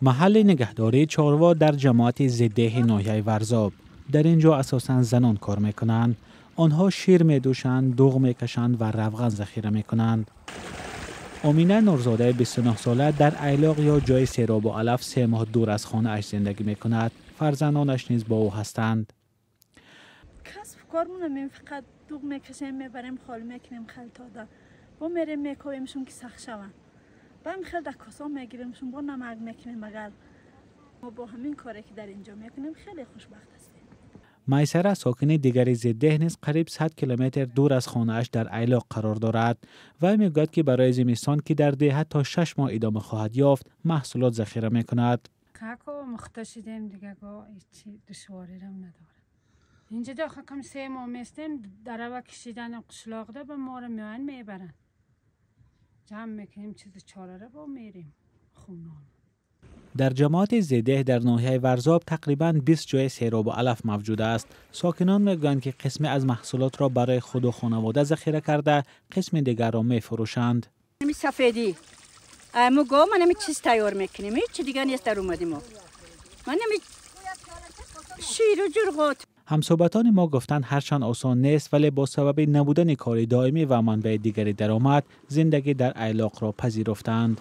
Маҳалли нигаҳдории чорво дар ҷамоати Зиддеҳи ноҳияи Варзоб. Дар ин ҷо асосан занон кор мекунанд. Онҳо шир медӯшанд, дуғ мекашанд ва равған захира мекунанд. Омина Нурзодаи 29 сола дар айлоқ ё ҷои серобу алаф 3 моҳ дур аз хонааш зиндагӣ мекунад. Фарзандонаш низ бо ӯ ҳастанд. Касб кормона мем, фақат дуғ мекашем, мебарем, холӣ мекунем халтода, бо мерем мекобемшон, ки сахт шаванд. Ба ҳамин хел дар коса мегиремшон, бо намак мекунем. Агар мо бо ҳамин коре, ки дар инҷо мекунем, хеле хушбахт ҳастем. Майсара, сокини дигари Зиддеҳ, низ қариб 100 километр дур аз хонааш дар айлоқ қарор дорад. Вай мегӯяд, ки барои зимистон, ки дар деҳа то 6 моҳ идома хоҳад ёфт, маҳсулот захира мекунад. Како мухта шидем, дигаго ҳечи душворирам надорад. Инҷа даха кам 3 моҳ местем, дарава кишидан қишлоқда ба моро меоянд, мебаранд. Ҷамъ мекунем чизи чорара, бо мерем хунон. Дар ҷамоати Зедеҳ дар ноҳияи Варзоб тақрибан 20 ҷои серобу алаф мавҷуд аст. Сокинон мегӯянд, ки қисме аз маҳсулотро барои худу хонавода захира карда, қисми дигарро мефурӯшанд. Сафедӣ мо го ман ами чиз тайёр мекунем, ҳечи дигар нест дар омади мо. Ман ами ширу ҷурғот. Ҳамсӯҳбатони мо гуфтанд, ҳарчанд осон нест, вале бо сабаби набудани кори доимӣ ва манбаи дигари даромад зиндагӣ дар айлоқро пазируфтанд.